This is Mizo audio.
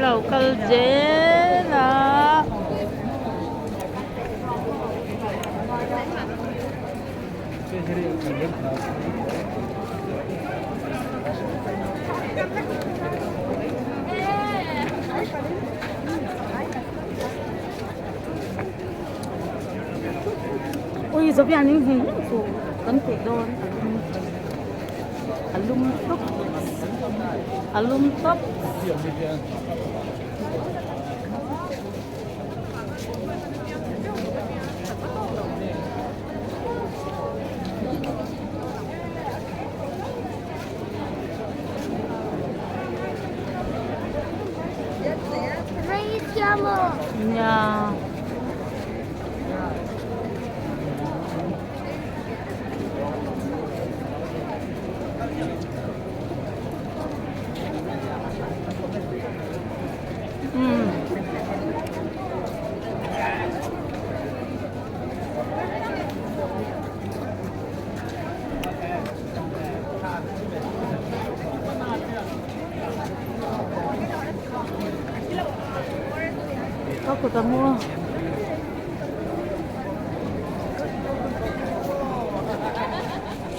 lo kal zel a. Ui Zovianin hei chu kan tih dawn a lum tawp a lum tawp. Nia. Ka kut a mu a.